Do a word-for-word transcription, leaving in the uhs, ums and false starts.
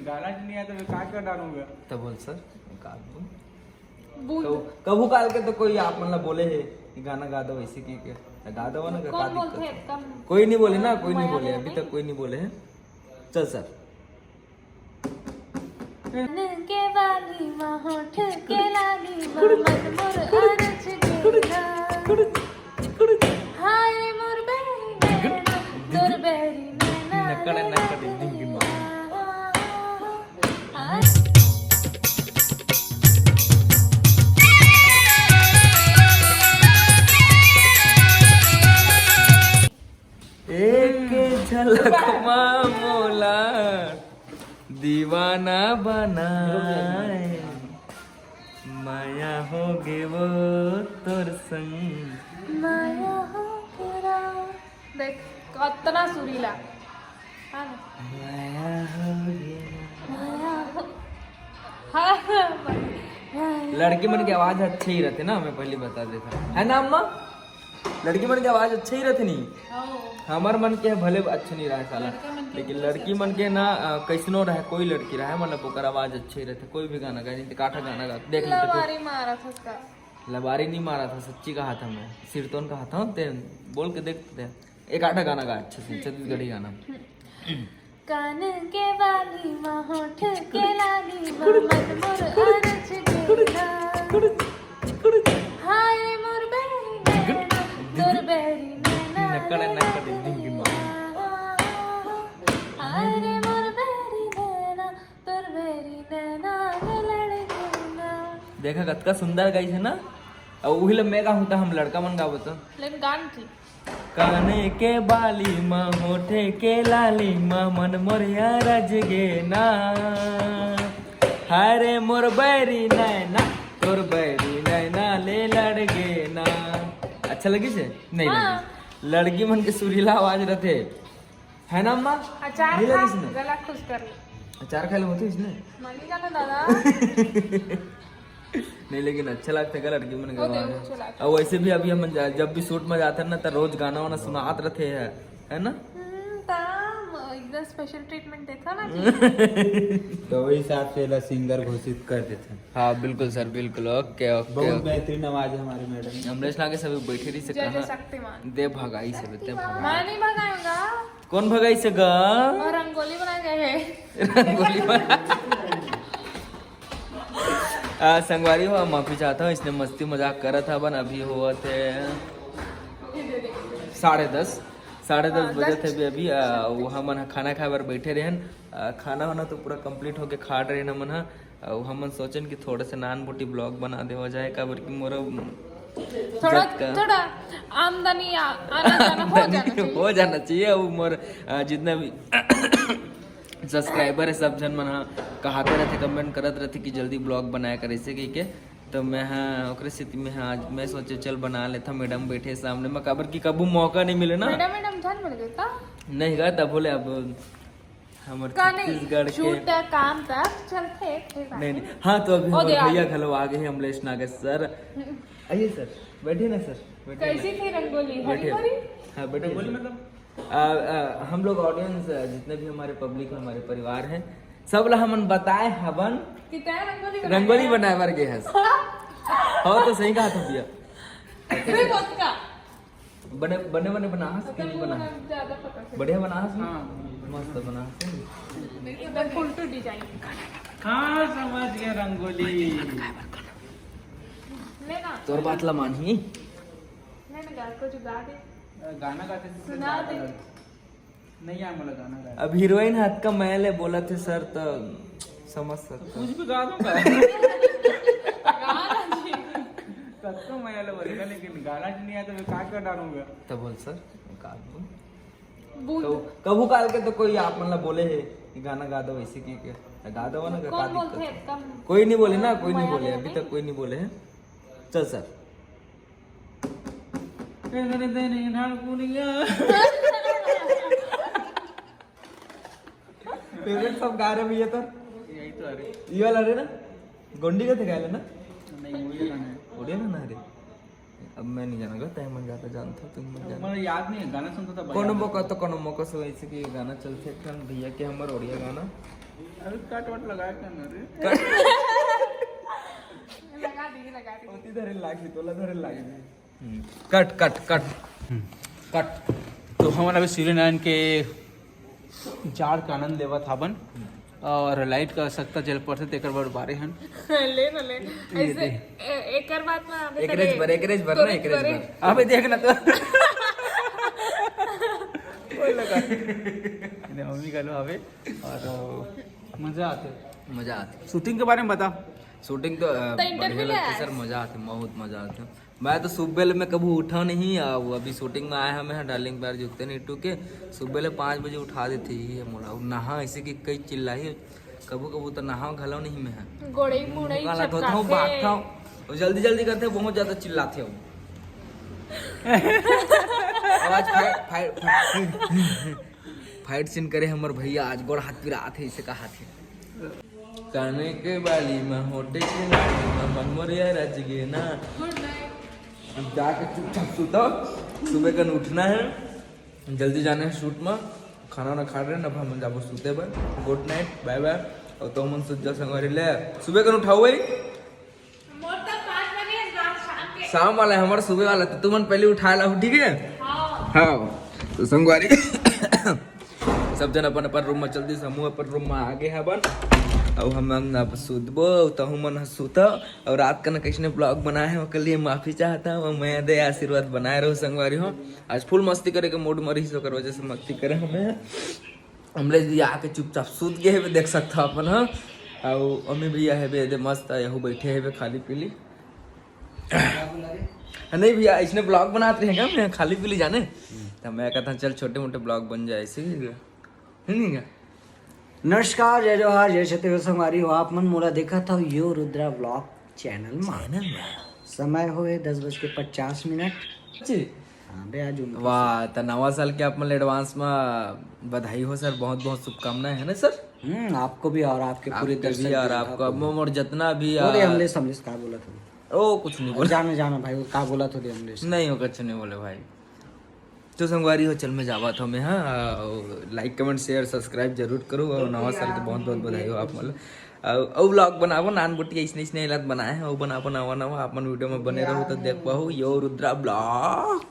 गाना च नहीं आया तो मैं का कर डालूंगा? तो बोल सर, का बोल? बूंद। कबू काल के तो कोई आप मन ला बोले हे कि गाना गा दो, ऐसे की के तो गा दो ना, का कौन दिक्कत बोलथे? है? कम। कोई नहीं बोले ना, कोई नहीं माया बोले, है अभी नहीं? तक कोई नहीं बोले हैं। चल सर। कान के बाली मा होठ के लाली मा मन मोर अरज गेला। हाय मोर बहरी नैना, तोर बहरी नैना नकड़, नकड़, डिंग, डिंग, डिंग। एक झलक मा मोला दीवाना बनाए, माया हो गे वो तोर संग। माया हो गेला। देख, कतना सुरीला। हाँ ना? माया हो गे। माया हो। हाँ, हाँ, हाँ। लड़की मन के आवाज अच्छे ही रहते ना, मैं पहले बता देता, है ना अम्मा? लड़की मन के आवाज अच्छे ही रहते नहीं, हाँ। हमर मन के भले अच्छे नहीं रहे साला, लड़का मन के लेकिन एकदम लड़की मन के ना अ, कैसनो रहे, कोई लड़की रहे, मतलब ओकर आवाज अच्छे ही रहते, कोई भी गाना गाए, नहीं तो काठा गाना गा, देख लेते लवारी मारा था उसका। कोई। लबारी नहीं मारा था, सच्ची कहा था मैं, सिरतोन कहा था, ते बोल के देखते हैं, एक आठा गाना गा अच्छे से, छत्तीसगढ़ी गाना। कान के बाली मा होठ के लाली मा मन मोर अरज गेला। हाय मोर बहरी नैना, तोर बहरी नैना नकड़, नकड़, डिंग, डिंग, डिंग। हाय रे मोर बहरी नैना, तोर बहरी नैना में लड़ गेला। देखा कतका सुंदर गाइस है ना। और वही ला मैं गाहूँ तो हम लड़का मन गाबो तो। लेकिन गान थी। काने के बाली मा होठे के लाली मा मन मोर अरज गे ना। हाय रे मोर बैरी नैना, तोर बैरी नैना ले लड़ गे ना। अच्छा लगी से? नहीं हाँ। लगी। लड़की मन के सुरीला आवाज रहते, है ना अम्मा? अचार नहीं खा, लगी इसने? गला खुश कर ले। अचार खा ले होते इसने? मनी जाना दादा। नहीं, लेकिन अच्छा लगता है लड़की मन के ओ, गाना। देखो, अच्छा लगता है। और वैसे भी अभी हम जा- जब भी शूट में जाते हैं ना, तो रोज गाना वाना सुनात रहते हैं, है ना? हम्म, ताम एकदम स्पेशल ट्रीटमेंट देता ना जी। तो वही हिसाब से एला सिंगर घोषित कर देते हैं। हाँ, बिल्कुल सर, बिल्कुल। ओके, ओके, बहुत ओके। बेहतरीन आवाज है हमारे मैडम। अमलेश नागे सभी बैठे रही से जय जय कहाँ? शक्तिमान। दे भगाई से बेटे भगाई। मैं नहीं भगाऊंगा। कौन भगाई से गा? और रंगोली बना गए हैं। रंगोली बना। आ, संगवारी हो, माफी चाहता हूँ, इसने मस्ती मजाक करा था अपन। अभी हुआ थे साढ़े दस, साढ़े दस हाँ, बजे दस। थे अभी, अभी आ, वो हमन ह खाना खाए बर बैठे रहन। आ, खाना वाना तो पूरा कंप्लीट होके खा रहे हमन ह। आ, हमन सोचन कि थोड़ा से नान बोटी ब्लॉग बना देवा जाए, काबर कि मोर थोड़ा जब का- थोड़ा आमदनी आ, आना जाना हो जाना चाहिए। हो जाना चाहिए। वो मोर आ, जितना भी सब्सक्राइबर है, सब झन मन ह कहाते रहते, कमेंट करत रहते कि जल्दी ब्लॉग बनाया कर, ऐसे कह के। तो मैं हाँ ओकरे स्थिति में हाँ, आज मैं सोचे चल बना लेता, मैडम बैठे सामने में, काबर कि कबू मौका नहीं मिले ना। मैडम मैडम झन मिल गए का? नहीं गा तब बोले अब हमर का नहीं छत्तीसगढ़ के छूट काम तक चलते फिर बात नहीं है। नहीं हाँ, तो अभी ओ, हमारे दे आ भैया गए। घलो आ गए हैं, अमलेश नागेश सर। आइए सर, बैठिए ना सर, बैठिए ना। कैसी थी रंगोली? हरी बैठिए। भरी? हाँ, बैठिए सर। मतलब आ, आ, हम लोग ऑडियंस, जितने भी हमारे पब्लिक है, हमारे परिवार हैं, सब ला हमन बताए हवन कितना रंगोली बनाया? रंगोली बनाए बर गे हस। हो तो सही कहा था भैया। फिर उसका बने बने बने बना हस कि नहीं बना हस? ज्यादा पता चला। बढ़िया बना हस ना? हाँ। मस्त बना हस। एकदम फुल टू डिजाइन। हाँ, समझ गए रंगोली। लेना। तोर बात ला मानही। नहीं ना, गा कुछ गा दे। गाना गाते थे, सुना दे। नहीं आया मोला गाना गाए। अब हीरोइन हाथ का मैल है बोला थे सर, तो समझ सकता हूँ। कुछ भी गा दूंगा। कत्तो मैं ले बोलेगा, लेकिन गाना च नहीं आया तो मैं का कर डालूंगा? तो बोल सर, का बोल? बूंद। कबू कबू काल के तो कोई आप मन ला बोले है कि गाना गा दो, ऐसे की के तो गा दो ना, का कौन दिक्कत बोलते है? हैं कम? कोई नहीं बोले ना, कोई नहीं माया बोले, नहीं अभी है। तक कोई नहीं बोले हैं। चल सर। तेरे तेरे नाल पुनिया। फेवरेट सब गा रहे भैया तो। यही तो अरे। ये वाला रे ना, गोंडी का थे गायला ना? नहीं, वही गाना है। ओडिया गाना है रे। अब मैं नहीं जाना गा, तय मन जाता जानता, तुम मन जाना। मुझे याद नहीं है, गाना सुनता था भाई। कोनो मौका तो कोनो मौका से वैसे कि गाना चलते एक ठन भैया के हमर ओडिया गाना। अभी कट वट लगाए का ना रे? लगा दी, लगा दी। ओती धरे लागी, तोला धरे लागी। कट कट कट कट। तो हमन अभी सूर्यनारायण के जाड़ का आनंद लेवत हाबन और लाइट का आवश्यकता चल पड़थे, तेकर बर बारे हन। ले ना ले। ऐसे ए- एकर बात में अभी एकरेज तक बर, एकरेज बर ना, तोरे एकरेज बरे। बर। अबे देख ना तो। बोल लगा। इधर मम्मी का लो अबे। और मजा आथे। मजा आथे। शूटिंग के बारे में बता। शूटिंग तो अ, तो interview बढ़िया ले लगथे आए। सर, मजा आथे, बहुत मजा आथे। मैं तो सुबह ले मैं कभी उठा नहीं, आ, वो अभी शूटिंग में आए हमें हैं डार्लिंग बार जुगते नहीं टू के। सुबह ले पाँच बजे उठा देथे ही है मोला, नहा ऐसे कि कई चिल्लाही। कभू कभू तो नहाव घलो नहीं मैं है। गोड़ई मुड़ई काला धोता हूँ, चपकाथे। भागता हूँ, और जल्दी जल्दी करते, बहुत ज्यादा चिल्लाते हो। आवाज फाइट फाइट फाइट सीन करे हमर भैया, आज गोड़ हाथ पिरात है, इसे कहा थे। काने के बाली में होटे के लाली में मन मोरिया रच गे ना। अब जाके चुपचाप सुता, सुबह कन उठना है, जल्दी जाना है शूट में। खाना वाना खा रहे ना, अब हम जाबो सुते बर। गुड नाइट, बाय बाय। और तो मन सुत जा संगवारी ले, सुबह कन उठाओ भाई। शाम वाला है हमारा, सुबह वाला तो तुमन पहले उठा ला, ठीक है? हाँ। तो संगवारी सब जन अपन अपन रूम में चल दी, समूह अपन रूम में आगे है बन। अब हम अब सुतबो, तहु मन ह सुत। और रात का न कैसने ब्लॉग बनाए हैं, ओकर लिए माफी चाहता हूँ। मैं दे आशीर्वाद बनाए रहो संगवारी हो। आज फुल मस्ती करे के मूड में रही, ओकर वजह से मस्ती करे हमें। अमलेश भैया आके चुपचाप सूत गए हेबे, देख सकता अपन ह। और अम्मी भैया हेबे, एदे मस्त यहू बैठे हेबे खाली पीली। हाँ, नहीं भैया, इसने ब्लॉग बनाते रहे क्या, मैं खाली पीली जाने। तो मैं कहता चल छोटे मोटे ब्लॉग बन जाए इसी, है नहीं क्या? नमस्कार, जय जोहार, जय छत्तीसगढ़ संगवारी हो। आप मन मोला देखत हव यो रुद्रा व्लॉग चैनल मा। समय होए दस बज के पचास मिनट। जी। हाँ बे, आज उनतीस। वाह, त नवा साल के आप मन एडवांस में बधाई हो सर, बहुत बहुत शुभकामनाएं है ना सर? हम्म, आपको भी और आपके पूरे आपके भी दर्शक और दीर्घा आपको को। अब मोर जितना भी बोले आ, अमलेश, अमलेश का बोला था? ओ कुछ नहीं बोला। जाना जाना भाई, वो का बोला था अमलेश? नहीं हो, कुछ नहीं बोले भाई। तो संगवारी हो, चल मैं जावा था मैं, हाँ। लाइक कमेंट शेयर सब्सक्राइब जरूर करो और नवा साल के बहुत बहुत बधाई हो आप मन ल। और और व्लॉग बनाबो नान बोटी ऐसने ऐसने हालत बनाए हैं, वो बनाबो नवा नवा, आप मन वीडियो में बने रहो तो देख पाओ यो रुद्रा ब्लॉग्स।